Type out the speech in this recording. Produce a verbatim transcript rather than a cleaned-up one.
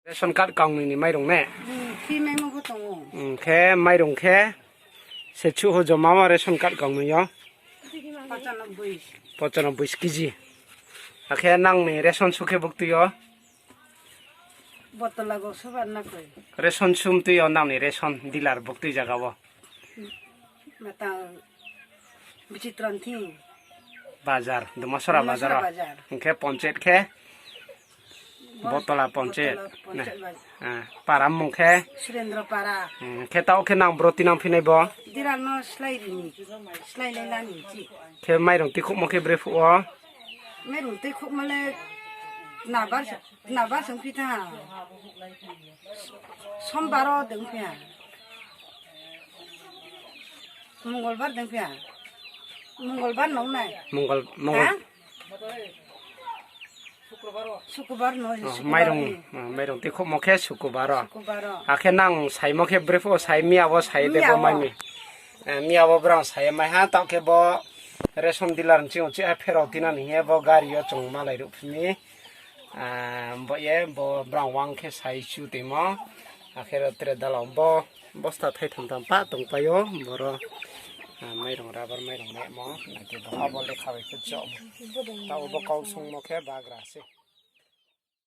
Ration card kangnoi ni mairung ne? Hmm, free maimo bo tongo. Hmm, khe mairung khe se chuh ho joma wo ration card kangnoi yo? Pachanobboi. Pachanobboi kg. Akhe nang ni ration su khe buktui yo? Botola go subar na koi. Ration sum tui yo nang ni ration dealer buktui zaga wo? Matang Bichitron thing. Bazar, Dumasora bazar. Dumasora bazar. Hingkhe ponchayat khe? Bo-, Botola ponchayat. Botola ponchayat bazar. Ah, para mung khe? Surendro para. Hmm, khe tao khe nang bro tinang phinai bo? Dira no slái rini, slái lai lani chi. Khe mairung tikhouhmo khe bre phuh wo? Mairung tikhouhmo le nabar, nabar song phi tha. Sombar o deng phi ha. Mongolbar deng phi ha. Mongolbar nong nai. Mongol, Mongol. Ha? Sukubar no, oh, Sukubar mairung, ni. Oh, mairung tikhouhmo khe Sukubar o. Sukubar o. Akhe nang saimo khe bre phuh sai miya bo sai de bo mai mi. Miya bo. Eh, miya bo brang sai mai ha, tao khe bo ration dealer ni ching chih ha pherao tina ni hing ye bo gari yo chung malai ruh phi mi. Ah, bo ye bo brang wang khe sai chu timo. Akhe ro tre dalao bo bosta thai tham tham pa tong pai yo, boro, ah, mairung rabar mairung nemo, nai khe bo abo lekha bai khe chomo. Tao bo kau songmo khe bagra se.